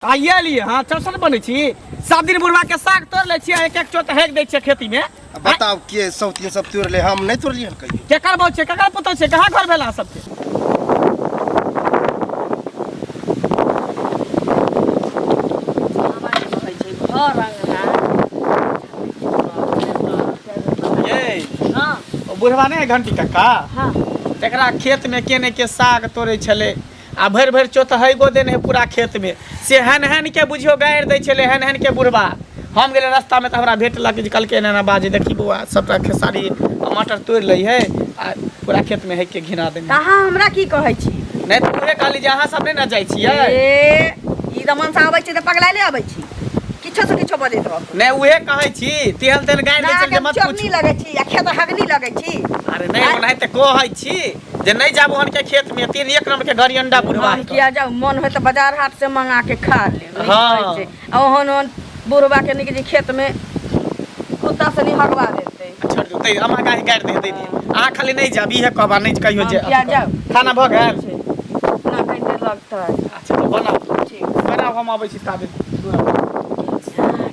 आइए लिए हाँ चल चल बनै छी सब दिन बुढ़वा के साग तोड़ लै छियै, एक एक चोट हेक दै छियै खेती में। अब बताउ के सौतिन सब तोड़ ले, हम नहीं तोड़लियै हन कहियो। केकर बाउ छै, केकर पुतौ छै, कहाँ घर भेला सबके? ये ओ बुढ़वा नहि घंटी कक्का? हाँ। तकरा खेत में के ने के साग तोड़ै छलै आ भरि भरि चोत हैगो देने है पूरा खेत में, से हेन हेन के बुझियो गारि दै छलै हेन हेन के बुढ़वा। हम गेलै रास्ता में तऽ हमरा भेटलक जे कहलकै एना एना बाजे, देखी बौआ सबटा खेसारी आ मटर तोड़ि लै है आ पूरा खेत में हेक के घिना देने। तऽ अहाँ हमरा की कहै छी? नहि तऽ उहे कहली जे अहाँ सब नहि ने जाइ छियै। ए, ई तऽ मनसँ आबै छी तऽ पगलायले आबै छी, किछो से किछो बजैत रहत। नहि उहे कहै छी, तेहन तेहन गारि दै छलै जे मत चोरनी पूछू। लगै छी आ खेत हगनी लगै छी। अरे नहि, ओनाहिते कहै छी जे नहि जाबो हन के खेत में, तीन एक नंबर के घड़ी अंडा बुढ़वा हम है। किया जाउ, मन होय तऽ बाजार हाट से मंगा के खा लेब। नीक हाँ। होइ छै। आ ओहन ओहन बुढ़वा के नीक जे खेत में कुत्ता से नहीं हगवा देतै। छोड़ दू तै अमा गाही गारि दे दे अहाँ खाली नहि जाबी है कहबा नहि कहियो जे हम किया जाउ? खाना भऽ गेल? ना कनि देर लगतै। अच्छा तऽ बनाउ। ठीक। बनाउ, हम अबै छी ताबे।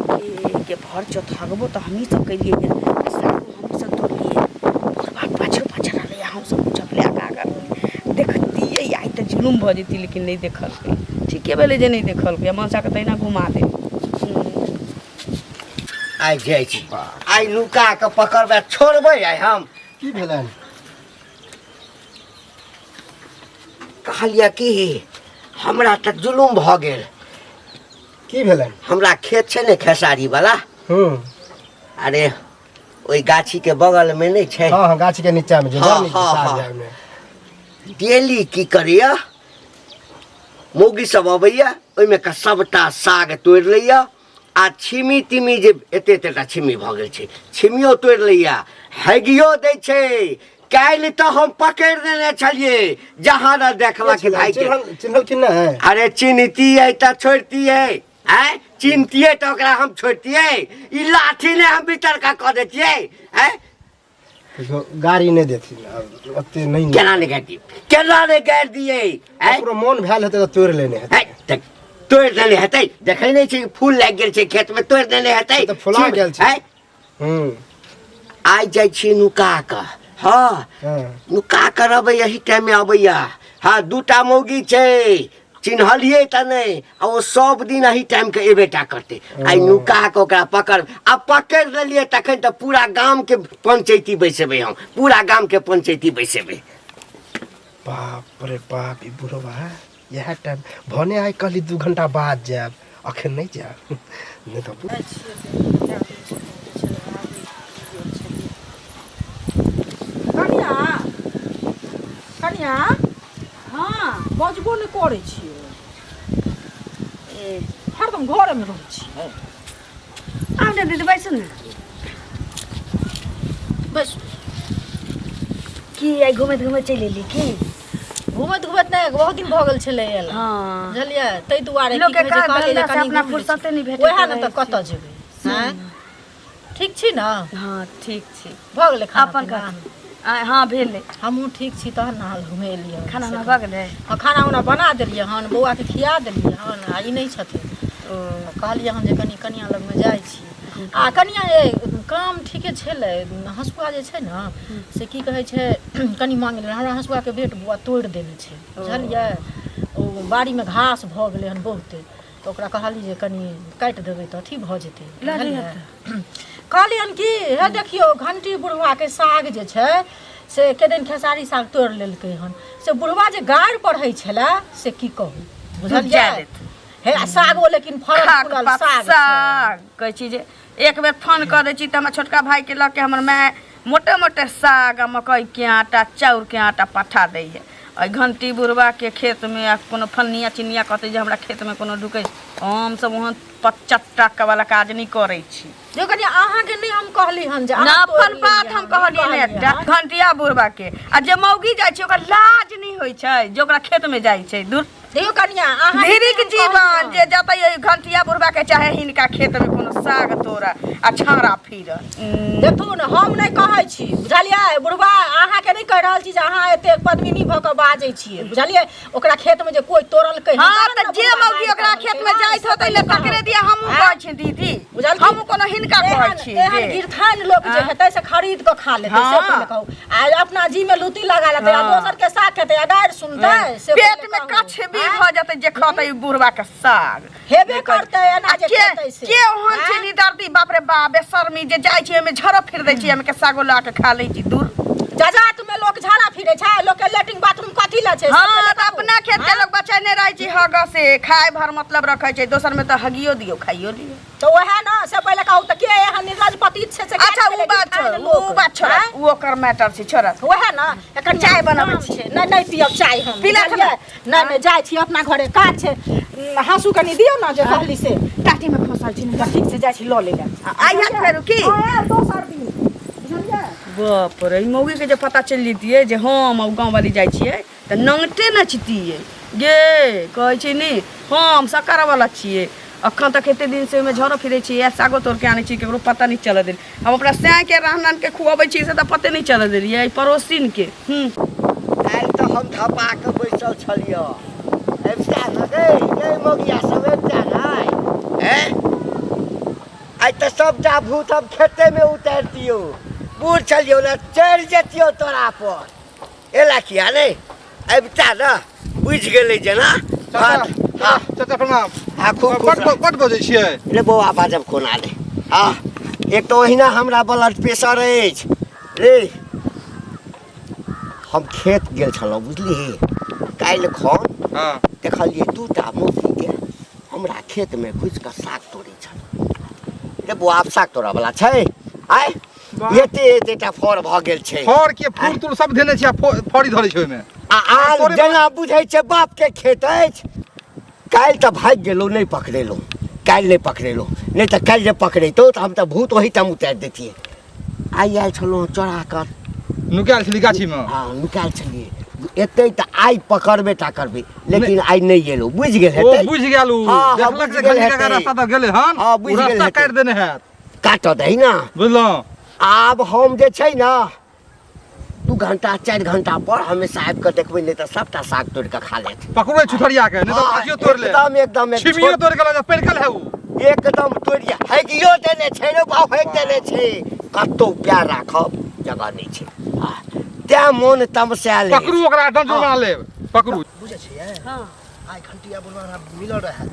के के भर चौथ हगबो तऽ हमही सब केलियै ये, आ सागो हमही सब तोड़लियै। बुढ़बा पाछू पाछू रहलै आ हमसब चपले आगाँ आगाँ रहलियै। देखतियै आइ तऽ जुलुम भऽ जैतियै, लेकिन नहि देखलकै। ठीके भेलै जे नहि देखलकै, मनसाके तहिना घुमा देल। आइ जाइ छी, आइ नुका के पकड़बै, छोड़बै आइ हम। की भेलनि? कहलियै कि हमरा तऽ जुलुम भऽ गेल। की भेलनि? हमरा खेत छै ने खेसारी वाला। अरे ओहि गाछी के बगल में नहि छै? हाँ हाँ, गाछी के नीचा में जे हाँ, बड़ नीक हाँ, साग हाँ। है ओहिमे। डेली की करैया, मौगी सब अबैया, ओहिमे के सबटा साग तोड़ि लैया आ छिमी तिमी जे एते एतेटा छिमी भऽ गेल छै, छिमियो तोड़ि लैया, हैगियो दै छै। काल्हि तऽ हम पकड़ि देने छलियै जहाँ न देखलक भाई के। चिन्हल कि नहि? अरे चिन्हतियै तऽ छोड़तियै, आँय चिन्हतियै तऽ ओकरा हम छोड़तियै, ई लाठी ने हम भीतरका कऽ देतियै। आँय देखियौ, गाड़ी नहि देथिन आब ओते नहि। केना नहि गारि दियै, केना नहि गारि दियै? आँय ककरो मोन भेल हेतै तऽ तोड़ि लेने हेतै। आँय, तऽ तोड़ि देने हेतै, देखै नहि छै फूल लागि गेल छै खेतमे, तोड़ि देने हेतै। तऽ फुला गेल छै। आँय आइ जाइ छी नुका कऽ। हाँ। नुका कऽ रहबै, एही टाइममे अबैया। हाँ, दूटा मौगी छै, चिन्हलियै तऽ नहि, आ ओ सब दिन एही टाइमके एबे टा करतै। आइ नुका कऽ ओकरा पकड़ आ पकड़ि लेलियै तखन तऽ पूरा गामके पंचैती बैसेबै हम, पूरा गामके पंचैती बैसेबै। बाप रे बाप, ई बुढ़वा इएह टाइम भने आइ कहली 2 घंटा बाद जायब, अखन नहि जायब, नहि तऽ कनिया, कनिया। हाँ। बजबो नहि करै छियै, हरदम घरेमे रहै छियै। आउ ने दीदी, बैसू ने। बैसू। की आइ घुमैत घुमैत चलि एली की? घुमैत घुमैत नहि, बहुत दिन भऽ गेल छलै आयल। हाँ। बुझलियै, ताहि दुआरे लोकके की कहै छै, काज कहलियै जे धन्धा से कनि अपना घुमि लै छी। फुर्सते नहि भेटैत ओएह ने रहै तऽ छै। कतऽ जेबै? आँय, ठीक छी ने? हाँ ठीक छी। भऽ गेलै खाना अपन पीना? कथी? आँय, हाँ भेलै। हमहूँ ठीक छी, तहन ने घुमे एलियै। खाना उना भऽ गेलै? हँ, खाना उना बना देलियै हन, बौआके खिया देलियै हन आ ई नहि छथिन। ओ कहलियै हन जे कनि कनिया लगमे जाइ छी। आ कनिया ये, काम ठीके छलै, हँसुआ जे छै ने से की कहै छै कनि मांगि लेबै। हमरा हँसुआके बेट बौआ तोड़ि देने छै, बुझलियै? ओ बाड़ीमे घास भऽ गेलै हन बहुते, तऽ ओकरा कहलियै जे कनि काटि देबै तऽ अथी भऽ जेतै, बुझलियै? कहलियनि कि हे देखियौ, घंटी बुढ़वाके साग जे छै से केदन खेसारी साग तोड़ि लेलकै हन, से बुढ़वा जे गारि पढ़ै छलै से की कहू, बुझलियै? हे आ सागो लेकिन फड़ल खाक फूलल पात साग छै। साग कहै छी जे एक बेर फोन कऽ दै छी तऽ हमर छोटका भाइके लऽ के हमर माय मोटे मोटे साग आ मकइके आटा चाउरके आटा पठा दैए। एहि घंटी बुढ़बाके खेतमे आ कोनो फलनिया चिनिया कहतै जे हमरा खेतमे कोनो ढुकै, हमसभ ओहन पचट्टा वाला काज नहि करै छी। देखियौ कनिया, अहाँके नहि हम कहली हन जे ना अहाँ अपन तोड़ि बात लेलियै हम हन, कहलियै ने कहलियै एकटा हन। घंटिया बुढ़बा के, आ जे मौगी जाइ छै ओकरा लाज नहि होइ छै जे ओकरा खेत में जाइ छै। दूर देखियौ कनिया, अहाँ धिरिक जीवन जे जतै ओहि घंटिया बुढ़बा के। के चाहे हिनका खेत में कोनो साग तोड़ा आ छाड़ा फिर। देखू ने, हम नहि कहै छी, बुझलियै बुढ़बा, अहाँके नहि कहि रहल छी जे अहाँ एते पद्मिनी भऽ कऽ बाजै छियै, बुझलियै? ओकरा खेत में जे कोई तोड़लकै हन, हाँ तहन तऽ ने जे बुढ़बा मौगी गारि ओकरा कहलकै। खेत में हाँ, जाइत से होतै ने तऽ तकरे दिया हमहूँ आँय? कहै छी दीदी, बुझलखिन? हमहूँ कोनो हिनका कहै एहन छी एहन जे। गिरथान लोक जे आँय? हेतै से खरीद कऽ खा लेतै, से हाँ। पहिले कहू। आ अपना जी में लूटी लगा लेतै आ हाँ। दोसर के साग खेतै आ गारि सुनतै, से पेट पहिले में कहू। कछबी आँय? भऽ जेतै जे खतै बुढ़वा के साग। हेबे नहि कहै। करतै एना आ जे के खेतै से। के ओहन छै आँय? निदर्दी, बाप रे बाप, बेशर्मी जे जाइ छै ओहिमे झड़प फिर दै छै, ओहिमे के सागो लऽ के खा लै छी दूर। जजात में लोक झाड़ा फिरे छै, लोक के लेट्रिन बाथरूम कथी लए छै? हाँ, से पहिले तऽ कहू। अपना खेत के लोक बचेने रहै छै, हग से खाय भर मतलब रखै छै, दोसर में तऽ हगियो दियौ खाइयो लियौ। तऽ वएह ने, से पहिले कहू तऽ के एहन निर्लज पतित छै से अच्छा गारि उ देले बात गिरथान छोड़, लोक? उ बात छोड़, आँय? उ ओकर मैटर छै, छोड़। वएह ने, एखन चाय बनाबै काम छी। छै। नहि नहि पियब चाय हम, पी ले। बुझलियै? नहि नहि, जाइ छी अपना घरे काज छै। हाँसू कनि दियौ ने जे कहली से टाटी में फंसल छी ने। ठीक छै, जाइ छी लऽ लै लए। आइ हैत फेरू की? आयब दोसर दिन, बुझलियै? बाप रे, ई मौगी के जे पता चलि जैतियै जे हम आ गाँव वाली जाइ छियै तऽ नंगटे नचतियै गे। कहै छै ने हम सकर वाला छियै, अखन तक एते दिन से ओहिमे झरो फिरै छियै आ सागो तोड़ के आनै छियै, केकरो पता नहि चलऽ देल। हम अपना सैं के रहनन के खुअबै छियै से तऽ पते नहि चलऽ देलियै एहि पड़ोसिन के। काल्हि तऽ हम धपा कऽ बैसल छलियै, अबिता ने गे, गे मौगिया सब अबिता नहि हैं? आइ तऽ सबटा भूत हम खेतेमे उतारि दियौ। बूढ़ छलियौ ने, चढ़ि जैतियौ तोरा पर। एला किया नहि अबिता ने, बुझि गेलै जेना। चाचा, हाँ। चाचा प्रणाम। हाँ, खूब खुश बड रह। बड बजै छियै। रे बौआ, बाजब कोना रे? हाँ, एक तऽ ओहिना हमरा ब्लड प्रेशर अछि रे। हम खेत गेल छलहुँ, बुझलिही, काल्हि खन। हाँ। देखलियै दूटा मौगीके हमरा खेतमे घुसि कऽ साग तोड़ै छल। रे बौआ, आब साग तोड़ऽ वाला छै? आय एते एतेटा फड़ भऽ गेल छै। फड़ के फूल तूल सब धेने छै आ फड़ी धरै छै ओहिमे। आ आन तोड़ै जेना बुझै छै बापके खेत अछि। काल्हि तऽ भागि गेलहुँ, नहि पकड़ेलहुँ काल्हि, नहि पकड़ेलहुँ, नहि तऽ काल्हि जे पकड़ैतहुँ तऽ हम तऽ भूत ओहिठाम उतारि दैतियै। आइ आयल छलहुँ चोरा कऽ। नुकायल छली गाछीमे? हँ, नुकायल छलियै। एतै तऽ आइ पकड़बे टा करबै, लेकिन आइ नहि एलहुँ। बुझि गेल ओ हेतै। बुझि गेल उ। हाँ, हाँ, देखलक जे बुझि गेल घंटी काका हेतै। रास्ता दऽ गेलै हन। हाँ, उ बुझि गेल रास्ता हेतै। काटि देने हैत। काटऽ दही ने। बुझलहुँ। आब हम जे छै ने 2 घंटा 4 घंटा पर हमेशा आबि कऽ देखबै, नहि तऽ सबटा साग तोड़ि कऽ खा लेत। पकड़बै छुथरिया के, नहि तऽ हाँ, गाछियो तोड़ि ले। एकदम एकदम एक छिमियो तोड़ि के लऽ जा, पेड़कल है उ। एकदम तोड़ि हैगियो देने छै रे बाप, हैग देने छै। कतौ पैर राखब जगह नहि छै। आ, तें मोन तमसायल अछि। पकड़ू ओकरा, डंडो हाँ। बना लेब, पकड़ू। बुझै छियै? हाँ। आइ घंटिया बुढ़वा हमरा मिलल रहै।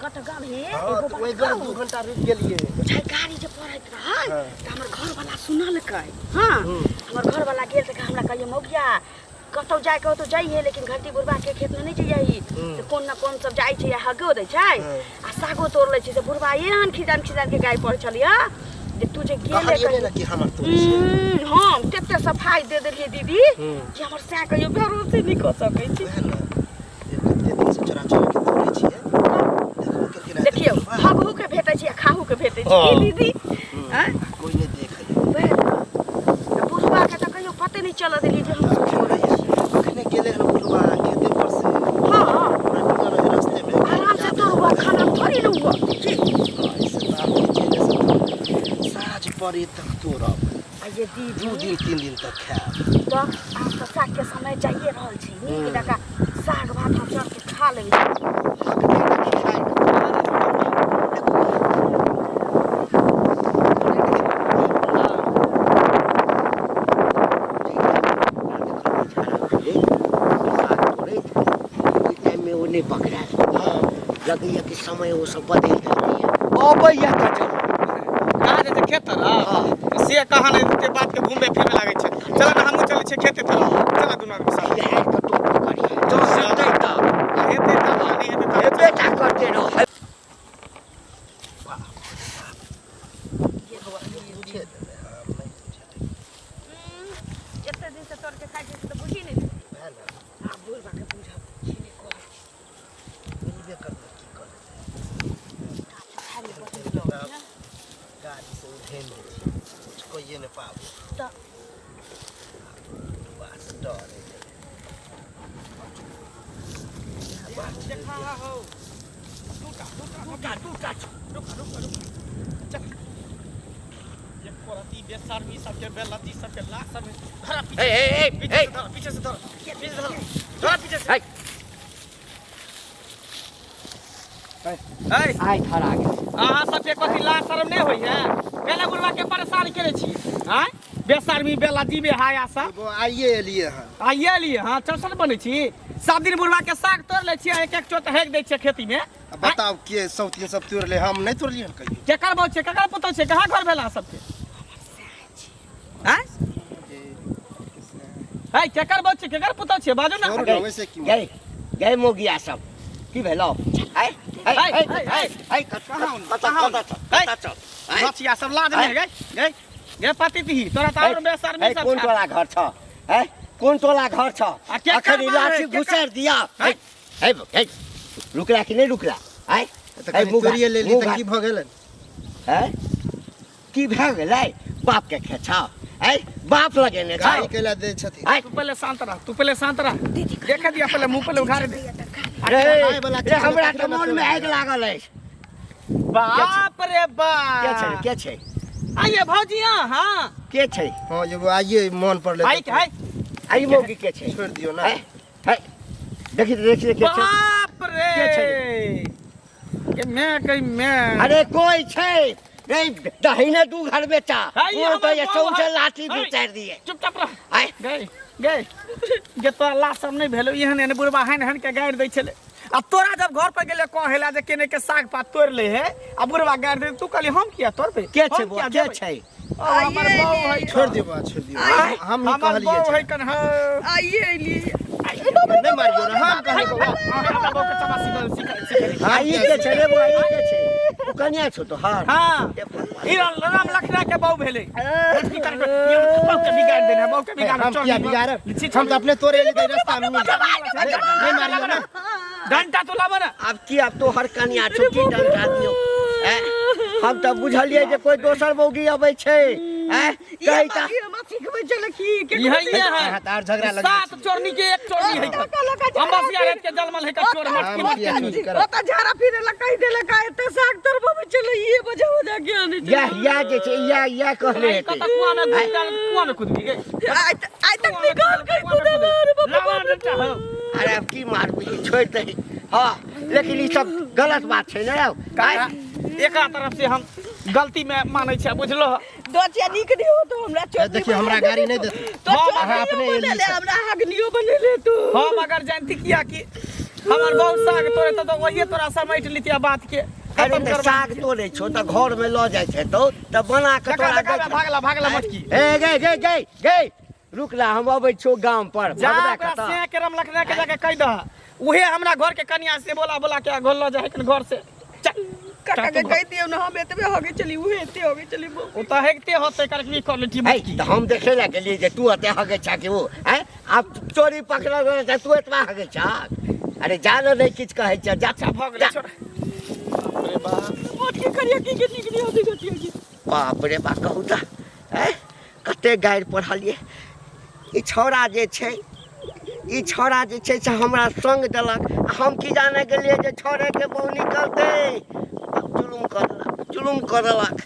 कत गाम हे? हाँ, एगो तऽ ओहि बात गाम कहू? 2 घंटा रुकि गेलियै। बुझाइ गाड़ी जे पढ़ैत रहै तऽ हमर घरवला सुनलकै। हाँ, हमर घरवला गेल तऽ हमरा कहलियै, मौगिया कतौ जाइके होतौ जइहे, लेकिन घंटी बुढ़बा के खेतमे नहि जइही, से कोन न कोन सब जाइ छै आ हगो दै छै आ सागो तोड़ लै छै। से बुढ़बा एहन खिजान खिजान के गाय पढ़ै छलियै जे तू जे गेले कहलियै नहि ने कि हमर तोड़ै छै। हम तते सफाई दे देलियै दीदी जे हमर सैं कहियो भरोसे नहि कऽ सकै छी। वएह ने, कते दिन से चोरा चोरा के तोड़ै छियै, देखबो केलकै राति देखियौ, बुढ़बा। हगहू के भेटै छै आ खाहू के भेटै छै की दीदी? आँय? कोइ नहि देखै। वएह ने, तऽ बुढ़बा के तऽ कहियो पते नहि चलऽ देलियै जे हम सब तोड़ै छी। अखने गेलै हन बुढ़बा खेते पर से। हाँ। हमरा मिलल रहै रास्ते में। आराम से तोड़ुआ, खाना थोड़ी लुआ की। हाँ, ऐसे तऽ आब जे छै ने से साँझ पड़े तक तोड़ब। आ ये दीदी, 2 दिन 3 दिन तक खायब। तऽ आब तऽ साग के समय जाइए रहल छै, नीक जकाँ साग भात हम चढ़ के खा लेबै। ओहि टाइममे ओ नहि पकड़ायल। लगैया कि समय ओ सब बदलि गेलैया। अबैया तऽ चलू। कहाँ जाइ छै खेत तरफ से कहाँ नहि एते बात के घूमे फिरे लागै छै। चल ने, हमहूँ चलै छियै खेते तरफ, चल दुनू आदमी साथ। बिहार के टोप करिहे जँ हेतै तऽ। हेतै तब ने, नहि हेतै तब हेबे टा करते रह। पूछे देबै, हम नहि पूछे। एते दिन से तोड़ के खाइ छी तऽ बुझी नहि। वएह ने। आब बुढ़बा के बुझब छी नहि कहै। मिलबे करबै, की करबै? गाड़ी से उठेने छी, कुछ कहिए नहि पाबू। तऽ बुढ़बा से डर होइ छै। देखा हो, दूटा दूटा। दूटा दूटा छौ। रुक रुक रुक, चल। एको रत्ती बेशर्मी सबके, बेलती सबके, लाज सब धरा पीछे। ए, ए, ए, पीछे ए। से धरा, पीछे से धरा, पीछे से धरा, धरा पीछे से। ए। ए, आइ धरा गेल। अहाँ सबके कथी लाज शरम नहि होइए? बेला बुढ़वा के परेशान केने छी आँय, बेशर्मी बेला जीवे हाया सब। वो आइए एलिए हन। आइए लिए। हाँ, चौसन बनै छी, सब दिन बुढ़वा के साग तोड़ लै छियै, एक एक चोट हेक दै छियै खेती में। आ बताउ, के सौतीन सब तोड़ले? हम नहि तोड़लियै हन कहियो। केकर बहु छै, केकर पुतहु छै, कहाँ घर भेल अहाँ सबके आँय? है, केकर बहु छै, केकर पुतहु छै, बाजू ने। छोड़ू ने, ओहिसे की? गई गई मोगिया सब की भेलौ? आइ आइ आइ आइ आइ, कतऽ कतऽ चल, कतऽ चल? आइ बचिया सब लाज नहि गई गई गे पति तिही तोरा तऽ आओर बेशर्मी है सब कोन छै। टोला घर छ है? कोन टोला घर छ? आ केकर अखन ई बार है? लाठी केकर- घुसारि दिया। है है है, रुकला कि नहि रुकला? आइ तऽ कनि तोड़िए लेली तऽ की भऽ गेलै? है, की भए गेलै? बाप के खेत छौ? है, बाप लगेने छौ? गाड़ी कैला दै छथिन? आइ तू पहले शांत रह, तू पहले शांत रह, देखे दिया पहले, मुंह पहले उघारे दे। रे खाय वाला रे चीज हमरा तकरे तऽ ने मोन में तोड़ै। आगि लागल अछि। बाप रे के बाप, छै? के छै? आइए भौजी। हाँ, के छै? हँ, एगो आइए मन पड़लै। आई है। आई मौगी के छै? छोड़ि दियौ ने। है है, देखी तऽ, देखी तऽ, के छै? बाप रे, के छै? के मैं कहीं मैं। अरे कोई छै रे, दहीने दू घर बेटा। है, ये ओ हमर तऽ ये बाबू सौंसे है। लाठी है। घुसारि दिए। चुपचाप रह। आइ गए गए जे तोरा लाज सब नहि भेलो? एहन एहन बुढ़बा हेन हेन के गारि दै छलै आ तोरा जब घर पर गेलै कहेला जे केने के साग पात तोड़ि ले है आ बुढ़बा गारि दे, तू कहली हम किया तोड़बै? के छै हम बौआ? किया के जेबै? छै? ओ, हमर बहू है। छोड़ि दियौ बा, छोड़ि दियौ। हम ही हमर कहलियै बहू छै। है कन है। आइए एली। नहि मारियौ ने, हम कहलियै बौआ। हमरा बहू के चमासी सिखा। आ ई के छै रे बौआ? ई के छै? ओ कनिया छौ तोहर? हाँ, ई राम लखना के बहू भेलै। की करबै? ये बहू के बिगाड़ देने, बहू के बिगाड़। हम किया बिगाड़ब? हम तऽ अपने तोड़े एली तऽ रास्ता में मिल गेल। नहि मारियौ ने। डंटा तो लाबो ना। आब की, आब तोहर कनिया छौ, की डंटा दियौ? ऐं? हम तऽ बुझलियै जे कोई दोसर मौगी अबै छै। ऐं? कही तऽ हमरा सिखबै छलै की के? यही है। अहाँ तऽ आर झगड़ा लगबै सात चोरनी के एक चोरनी है। अम्बासिया रात के जलमल है का चोर मटकी। हम किया चोरी करब? ओतऽ झाड़ा फिरे ला कहि देलक आ एते साग तोड़बो चले, ये बजा बजा के आनै छलै। इएह इएह जे छै, इएह इएह कहने हेतै। कतऽ कुआं में घुस जाल, कुआं में कूदबी गे? आइ तक निकाल के कुदल रे बाप। लावा डंटा हो। अरे आब की मारबही, छोड़ि दही। हँ, लेकिन ई सब गलत बात छै ने रौ? काका, एकरा तरफ से हम गलती में मानै छियै, बुझलो? दोचिया नीक नहीं हो तो हमरा ए, देखियौ, हमरा गाड़ी नहि देतै। तो अहाँ अपने एली बनेले छै। हमरा हगनियो बनेले तू। हम अगर जानती किया कि हमर बहुत साग तोड़े तऽ वही तोरा समेट लितिया बात के। अरे खत्म तऽ करबा। साग तोड़ै छौ तऽ घरमे लऽ जाइ छै तऽ बना कऽ देखा तोरा देखा दै छै। भागला भागला मटकी। ए गई गई गई गई, रुक ला, हम अबै छियौ गाम पर। जा। भगबै ओकरा कतऽ? से के राम लखना के जाके कहि दह, उहे हमरा घर के कनिया से बोला बोला के घर लऽ जाइ हन घर से। चल। काका चल के तू। कहि दियौ ने, हम एतबे होगे चली, उहे एते होगे चली। ओ तऽ हेगते होतै करके कर लेती है मटकी। तऽ हम देखे लए गेलियै जे तू एते हगै छह कि ओ हैं, आब चोरी पकड़ल रहै तऽ तू एतबा हगै छह? अरे जा ने, नहि किछु कहै छै, जा। अच्छा, भऽ गेलै, जा। छोड़। अरे बाप। मोटकी करिया की के नीक नहीं होती गोटिया की। बाप रे बा, कहू तऽ हैं, कते गारि पढ़लियै। ई छौड़ा जे छै, ई छौड़ा जे छै से हमरा संग देलक आ हम की जाने गेलियै जे छौड़ेके बहु निकलतै। आब जुलुम कऽ देलक, जुलुम कऽ देलक।